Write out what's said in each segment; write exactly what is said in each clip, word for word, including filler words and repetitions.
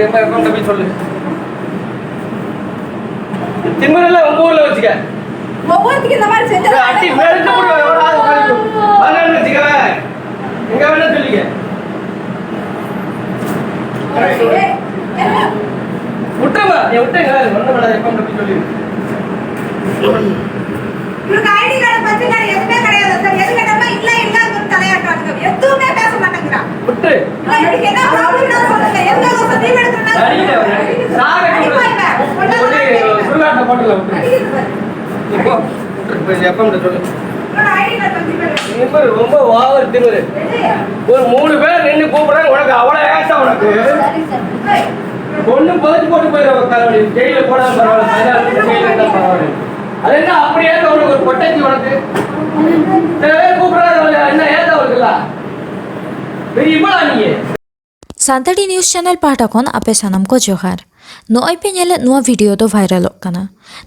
ᱮᱠᱫᱚᱢ ᱠᱟᱹᱢᱤ ᱪᱚᱞ ᱞᱮ᱾ ᱛᱤᱱ ᱵᱟᱨ ᱞᱮ ᱩᱱᱠᱩ ᱞᱮ ᱪᱤᱠᱟ? ᱵᱟᱵᱟ ᱛᱤᱠᱤ ᱫᱚ ᱵᱟᱨ ᱥᱮᱫ ᱮ, ᱟᱹᱰᱤ ᱵᱮᱲ ᱛᱮ ᱯᱩᱨᱟᱹ ᱚᱲᱟᱜ ᱫᱚ ᱠᱷᱟᱹᱞᱤ ᱠᱚ᱾ ᱵᱟᱝ ᱞᱮ ᱪᱤᱠᱟ᱾ ᱤᱱᱠᱟ ᱵᱮᱱᱟ ᱪᱚᱞᱤ ᱜᱮ᱾ ᱩᱴᱷᱟ ᱢᱟ, ᱮ ᱩᱴᱷᱟ ᱜᱮ, ᱵᱚᱱᱫᱚ ᱵᱟᱲᱟ ᱮᱠᱷᱚᱱ ᱫᱚ ᱪᱚᱞᱤ᱾ ಇವ್ರಿಗೆ ಐ ಡಿ ಕಾರ್ಡ್, ಪಂಚ ಕಾರ್ಡ್ ಎದುರುಮೆ ಕಡೆಯಲ್ಲ ಸರ್. ಎದುರುಗಡೆ ಇಲ್ಲ ಇಲ್ಲ ಅಂತ ತಲೆ ಹಾಕೋದು. ಎದುರುಮೆ ಬೇಸ ಮಾಟಂಗಿರ. ಬಿಟ್ರಿ. ಇಲ್ಲ, ಇದಕ್ಕೆ ಏನೋ ಪ್ರಾಬ್ಲಮ್ ಇಲ್ಲ ಸರ್. ಎಲ್ಲ ಸತಿ ಬೆಳೆದ್ರೆ ಸಾರ್ ಸುಡುಗಾಟ ಪಡಲ್ಲ ಬಿಟ್ರಿ. இப்போ எஃப்எம் சொல்லு. ನೋಡಿ, ಐ ಡಿ ಕಾರ್ಡ್ ಬಂದಿದೆ. ரொம்ப ஓவர் திமிரு. ஒரு மூணு பேர் நின்னு கூப்பிடுறாங்க, உனக்கு அவ்வளவு ஏசம் உனக்கு. ஒண்ணும் பதில் போட்டு போயிடுறோம். ஜெயில போனா பரவாயில்ல, ஜெயில இருந்தா பரவாயில்ல. அது என்ன அப்படியே உனக்கு ஒரு கொட்டச்சி உனக்கு? சில பேர் கூப்பிடுறாங்க, என்ன ஏசம் இருக்குல்ல? பெரிய இவ்வளோ நீங்க. ᱥᱟᱱᱛᱟᱲᱤ ᱱᱤᱭᱩᱡᱽ ᱪᱮᱱᱮᱞ ᱯᱟᱦᱴᱟ ᱠᱷᱚᱱ ᱟᱯᱮ ᱥᱟᱱᱟᱢ ᱠᱚ ᱡᱚᱦᱟᱨ᱾ ᱱᱚᱜᱼᱚᱭ ᱯᱮ ᱧᱮᱞᱮᱫ ᱱᱚᱣᱟ ᱵᱷᱤᱰᱤᱭᱳ ᱫᱚ ᱵᱷᱟᱭᱨᱟᱞᱚᱜ ᱠᱟᱱᱟ᱾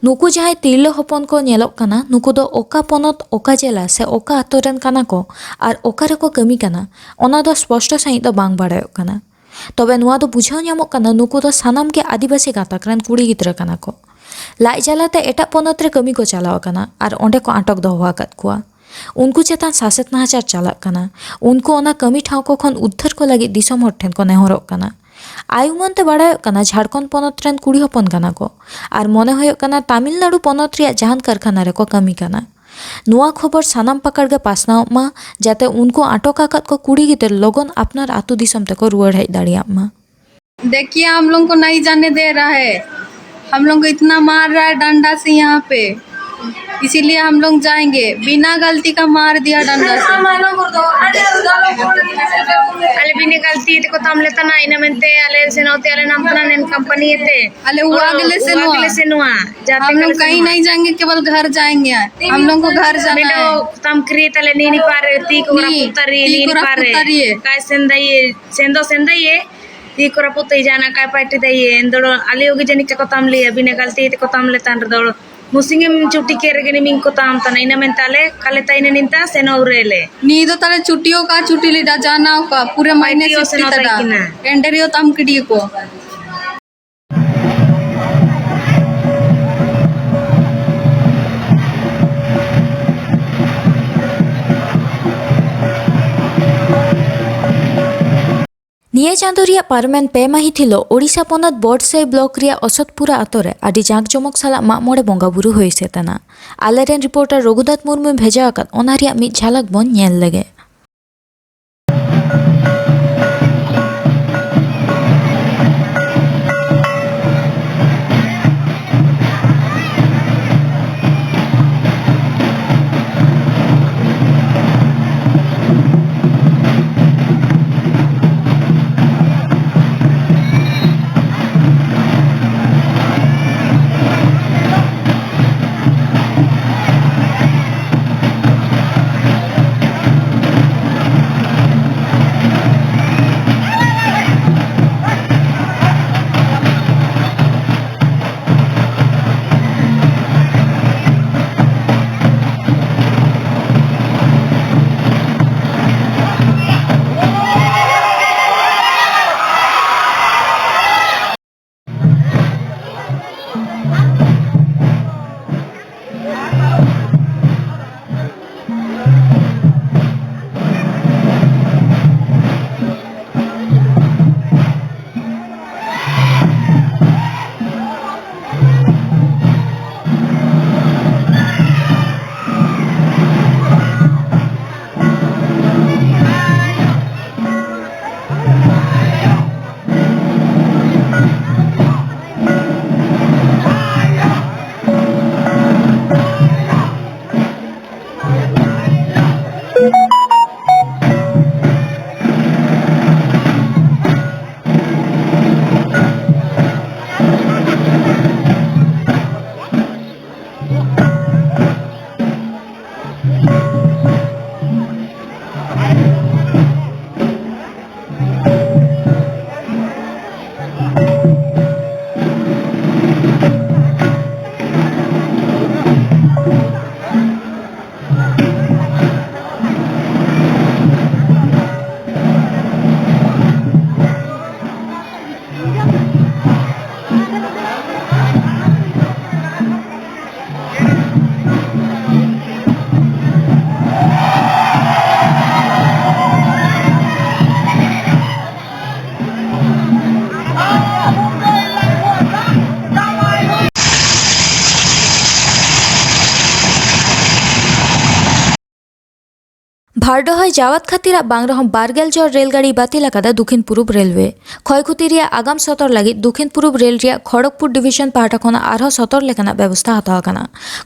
ᱱᱩᱠᱩ ᱡᱟᱦᱟᱸᱭ ᱛᱤᱨᱞᱟᱹ ᱦᱚᱯᱚᱱ ᱠᱚ ᱧᱮᱞᱚᱜ ᱠᱟᱱᱟ, ᱱᱩᱠᱩ ᱫᱚ ᱚᱠᱟ ᱯᱚᱱᱚᱛ, ᱚᱠᱟ ᱡᱮᱞᱟ ᱥᱮ ᱚᱠᱟ ᱟᱛᱳ ᱨᱮᱱ ᱠᱟᱱᱟ ᱠᱚ ᱟᱨ ᱚᱠᱟ ᱨᱮᱠᱚ ᱠᱟᱹᱢᱤ ᱠᱟᱱᱟ, ᱚᱱᱟ ᱫᱚ ᱥᱯᱚᱥᱴᱚ ᱥᱟᱺᱦᱤᱡ ᱫᱚ ᱵᱟᱝ ᱵᱟᱲᱟᱭᱚᱜ ᱠᱟᱱᱟ᱾ ᱛᱚᱵᱮ ᱱᱚᱣᱟ ᱫᱚ ᱵᱩᱡᱷᱟᱹᱣ ᱧᱟᱢᱚᱜ ᱠᱟᱱᱟ, ᱱᱩᱠᱩ ᱫᱚ ᱥᱟᱱᱟᱢ ᱜᱮ ᱟᱹᱫᱤᱵᱟᱹᱥᱤ ᱜᱟᱛᱟᱠ ᱨᱮᱱ ᱠᱩᱲᱤ ᱜᱤᱫᱽᱨᱟᱹ ᱠᱟᱱᱟ ᱠᱚ᱾ ᱞᱟᱡ ᱡᱟᱞᱟᱛᱮ ᱮᱴᱟᱜ ᱯᱚᱱᱚᱛ ᱨᱮ ᱠᱟᱹᱢᱤ ᱠᱚ ᱪᱟᱞᱟᱣ ᱟᱠᱟᱱᱟ ᱟᱨ ᱚᱸᱰᱮ ᱠᱚ ᱟᱴᱚᱠ ᱫᱚᱦᱚ ᱟᱠᱟᱫ ᱠᱚᱣᱟ᱾ ᱩᱱᱠᱩ ᱪᱮᱛᱟᱱ ᱥᱟᱥᱮᱛ ᱱᱟᱦᱟᱪᱟᱨ ᱪᱟᱞᱟᱜ ᱠᱟᱱᱟ᱾ ᱩᱱᱠᱩ ᱚᱱᱟ ᱠᱟᱹᱢᱤ ᱴᱷᱟᱶ ᱠᱚ ᱠᱷᱚᱱ ᱩᱫᱽᱫᱷᱟᱹᱨ ᱠᱚ ᱞᱟᱹᱜᱤᱫ ᱫᱤᱥᱚᱢ ᱦᱚᱲ ᱴᱷᱮᱱ ᱠᱚ ᱱᱮᱦᱚᱨᱚᱜ ᱠᱟᱱᱟ᱾ ᱟᱭ ᱩᱢᱟᱹᱱ ᱛᱮ ᱵᱟᱲᱟᱭᱚᱜ ᱠᱟᱱᱟ, ᱡᱷᱟᱲᱠᱷᱚᱸᱰ ᱯᱚᱱᱚᱛ ᱨᱮᱱ ᱠᱩᱲᱤ ᱦᱚᱯᱚᱱ ᱠᱟᱱᱟ ᱠᱚ ᱟᱨ ᱢᱚᱱᱮ ᱦᱩᱭᱩᱜ ᱠᱟᱱᱟ, ᱛᱟᱢᱤᱞᱱᱟᱲᱩ ᱯᱚᱱᱚᱛ ᱨᱮᱭᱟᱜ ᱡᱟᱦᱟᱱ ᱠᱟᱨᱠᱷᱟᱱᱟ ᱨᱮᱠᱚ ᱠᱟᱹᱢᱤ ᱠᱟᱱᱟ᱾ ᱱᱚᱣᱟ ᱠᱷᱚᱵᱚᱨ ᱥᱟᱱᱟᱢ ᱯᱟᱠᱟᱲ ᱜᱮ ᱯᱟᱥᱱᱟᱣᱚᱜ ᱢᱟ, ᱡᱟᱛᱮ ᱩᱱᱠᱩ ᱟᱴᱚᱠ ᱟᱠᱟᱫ ᱠᱚ ᱠᱩᱲᱤ ᱜᱤᱫᱟᱹᱨ ᱞᱚᱜᱚᱱ ᱟᱯᱱᱟᱨ ᱟᱹᱛᱩ ᱫᱤᱥᱚᱢ ᱛᱮᱠᱚ ᱨᱩᱣᱟᱹᱲ ᱦᱮᱡ ᱫᱟᱲᱮᱭᱟᱜ ᱢᱟ᱾ देखिए, हम लोग को नहीं जाने दे रहा है। हम लोग को इतना मार रहा है डंडा से यहाँ पे, इसीलिए हम लोग जाएंगे। बिना गलती का मार दिया डंडा से। ᱟᱞᱮ ᱵᱤᱱᱟᱹ ᱜᱟᱹᱞᱛᱤ ᱛᱮᱠᱚ ᱛᱟᱢ ᱞᱮ ᱛᱟᱱᱟ, ᱤᱱᱟᱹ ᱢᱮᱱᱛᱮ ᱟᱞᱮ ᱥᱮᱱᱚᱜ ᱛᱮ ᱟᱞᱮ ᱱᱟᱢ ᱛᱟᱱᱟ ᱱᱮᱱ ᱠᱟᱢᱯᱟᱱᱤ ᱛᱮ᱾ ᱟᱞᱮ ᱩᱣᱟ ᱜᱮᱞᱮ ᱥᱮᱱᱚᱜᱼᱟ᱾ ᱩᱣᱟ ᱜᱮᱞᱮ ᱥᱮᱱᱚᱜᱼᱟ᱾ ᱡᱟᱦᱟᱸ ᱛᱮ हम लोग कहीं नहीं जाएंगे, केवल घर जाएंगे। हम लोग को घर जाना है। ᱛᱟᱢ ᱠᱨᱤ ᱛᱟᱞᱮ ᱱᱤᱱᱤ ᱯᱟᱨᱮ ᱛᱤ ᱠᱚ ᱨᱟᱹᱯᱩᱫ ᱛᱟᱨᱤ, ᱛᱤ ᱠᱚ ᱱᱤᱱᱤ ᱨᱟᱹᱯᱩᱫ ᱯᱟᱨᱮ ᱛᱟᱨᱤ᱾ ᱠᱟᱭ ᱥᱮᱱ ᱫᱟᱭᱮ, ᱥᱮᱱ ᱫᱚ ᱥᱮᱱ ᱫᱟᱭᱮ, ᱛᱤ ᱠᱚ ᱨᱟᱹᱯᱩᱫ ᱛᱟᱭ ᱡᱟᱦᱟᱱᱟᱜ ᱠᱟᱭ ᱯᱟᱭᱴᱤ ᱫᱟᱭᱮ, ᱮᱱᱫᱚᱲᱚ ᱟᱞᱮ ᱩᱜᱤ ᱡᱟᱹᱱᱤᱡ ᱛᱮᱠᱚ ᱛᱟᱢ ᱞᱮᱭᱟ, ᱵᱤᱱᱟᱹ ᱜᱟᱹᱞᱛᱤ ᱛᱮᱠᱚ ᱛᱟᱢ ᱞᱮ ᱛᱟᱱ ᱨᱮᱫᱚ᱾ ᱢᱩᱥᱤᱝᱮᱢ ᱪᱩᱴᱤ ᱠᱮᱫ ᱨᱮᱜᱮ ᱱᱤᱢᱤᱝ ᱠᱚ ᱛᱟᱢ ᱛᱟᱱᱟ, ᱤᱱᱟᱹ ᱢᱮᱱᱛᱮ ᱟᱞᱮ ᱠᱟᱞᱮ ᱛᱟᱭᱱᱟ ᱱᱤᱱᱛᱟ ᱥᱮᱱᱚ ᱩᱨᱮᱞᱮ᱾ ᱱᱤᱭᱟᱹ ᱫᱚ ᱛᱟᱞᱮ ᱪᱩᱴᱤᱭᱚ ᱠᱟ ᱪᱩᱴᱤ ᱞᱮ ᱰᱟᱡᱟᱱᱟ ᱠᱟ, ᱯᱩᱨᱟᱹ ᱢᱟᱭᱱᱮ ᱯᱟᱭᱴᱤᱭᱚ ᱥᱤᱯᱴᱤ ᱥᱮᱱᱚ ᱛᱟᱰᱟ᱾ ᱛᱟᱭᱠᱤᱱᱟ᱾ ᱮᱱᱰᱮᱨᱤᱭᱚ ᱛᱟᱢ ᱠᱤᱰᱤᱭᱚ ᱠᱚ᱾ ᱱᱤᱭᱟᱹ ᱪᱟᱸᱫᱳ ᱨᱮᱭᱟᱜ ᱯᱟᱨᱚᱢᱮᱱ ᱯᱮ ᱢᱟᱹᱦᱤᱛ ᱦᱤᱞᱳᱜ ᱳᱰᱤᱥᱟ ᱯᱚᱱᱚᱛ ᱵᱚᱰᱥᱟᱹᱭ ᱵᱞᱚᱠ ᱨᱮᱭᱟᱜ ᱚᱥᱚᱛᱯᱩᱨᱟ ᱟᱛᱳ ᱨᱮ ᱟᱹᱰᱤ ᱡᱟᱸᱠ ᱡᱚᱢᱚᱠ ᱥᱟᱞᱟᱜ ᱢᱟᱜ ᱢᱚᱬᱮ ᱵᱚᱸᱜᱟ ᱵᱩᱨᱩ ᱦᱩᱭ ᱥᱟᱹᱛ ᱮᱱᱟ᱾ ᱟᱞᱮᱨᱮᱱ ᱨᱤᱯᱳᱨᱴᱟᱨ ᱨᱚᱜᱷᱩᱱᱟᱛᱷ ᱢᱩᱨᱢᱩᱭ ᱵᱷᱮᱡᱟ ᱟᱠᱟᱫ, ᱚᱱᱟ ᱨᱮᱭᱟᱜ ᱢᱤᱫ ᱡᱷᱟᱞᱟᱠ ᱵᱚᱱ ᱧᱮᱞ ᱞᱮᱜᱮ᱾ ᱟᱨ ᱰᱚᱦᱚᱭ ᱡᱟᱣᱟᱛ ᱠᱷᱟᱹᱛᱤᱨᱟᱜ ᱵᱟᱝ ᱨᱮᱦᱚᱸ ᱵᱟᱨ ᱜᱮᱞ ᱡᱚᱱ ᱨᱮᱞ ᱜᱟᱹᱰᱤ ᱵᱟᱹᱛᱤᱞ ᱟᱠᱟᱫᱟ ᱫᱚᱠᱷᱤᱱ ᱯᱩᱨᱩᱵ ᱨᱮᱞᱣᱮ᱾ ᱠᱷᱚᱭ ᱠᱷᱩᱛᱤ ᱨᱮᱭᱟᱜ ᱟᱜᱟᱢ ᱥᱚᱛᱚᱨ ᱞᱟᱹᱜᱤᱫ ᱫᱚᱠᱷᱤᱱ ᱯᱩᱨᱩᱵ ᱨᱮᱞ ᱨᱮᱭᱟᱜ ᱠᱷᱚᱲᱚᱜᱽᱯᱩᱨ ᱰᱤᱵᱷᱤᱥᱚᱱ ᱯᱟᱦᱴᱟ ᱠᱷᱚᱱᱟᱜ ᱟᱨᱦᱚᱸ ᱥᱚᱛᱚᱨ ᱞᱮᱠᱟᱱᱟᱜ ᱵᱮᱵᱚᱥᱛᱷᱟ ᱦᱟᱛᱟᱣ ᱟᱠᱟᱱᱟ᱾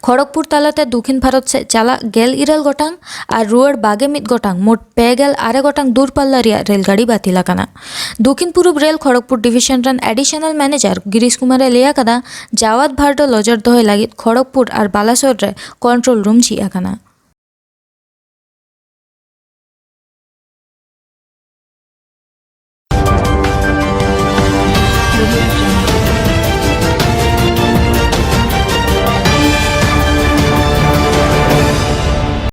ᱠᱷᱚᱲᱚᱜᱽᱯᱩᱨ ᱛᱟᱞᱟᱛᱮ ᱫᱚᱠᱷᱤᱱ ᱵᱷᱟᱨᱚᱛ ᱥᱮᱫ ᱪᱟᱞᱟᱜ ᱜᱮᱞ ᱤᱨᱟᱹᱞ ᱜᱚᱴᱟᱝ ᱟᱨ ᱨᱩᱣᱟᱹᱲ ᱵᱟᱜᱮ ᱢᱤᱫ ᱜᱚᱴᱟᱝ, ᱢᱳᱴ ᱯᱮ ᱜᱮᱞ ᱟᱨᱮ ᱜᱚᱴᱟᱝ ᱫᱩᱨᱯᱟᱞᱞᱟ ᱨᱮᱭᱟᱜ ᱨᱮᱞ ᱜᱟᱹᱰᱤ ᱵᱟᱹᱛᱤᱞ ᱟᱠᱟᱱᱟ᱾ ᱫᱚᱠᱷᱤᱱ ᱯᱩᱨᱩᱵ ᱨᱮᱞ ᱠᱷᱚᱲᱚᱜᱽᱯᱩᱨ ᱰᱤᱵᱷᱤᱥᱚᱱ ᱨᱮᱱ ᱮᱰᱤᱥᱚᱱᱟᱞ ᱢᱮᱱᱮᱡᱟᱨ ᱜᱤᱨᱤᱥ ᱠᱩᱢᱟᱨ ᱮ ᱞᱟᱹᱭ ᱟᱠᱟᱫᱟ, ᱡᱟᱣᱟᱫ ᱵᱷᱟᱨ ᱫᱚ ᱱᱚᱡᱚᱨ ᱫᱚᱦᱚᱭ ᱞᱟᱹᱜᱤᱫ ᱠᱷᱚᱲᱚᱜᱽᱯᱩᱨ ᱟᱨ ᱵᱟᱞᱟᱥᱳᱨ ᱨᱮ ᱠᱚᱱᱴᱨᱳᱞ ᱨᱩᱢ ᱡᱷᱤᱡ ᱟᱠᱟᱱᱟ᱾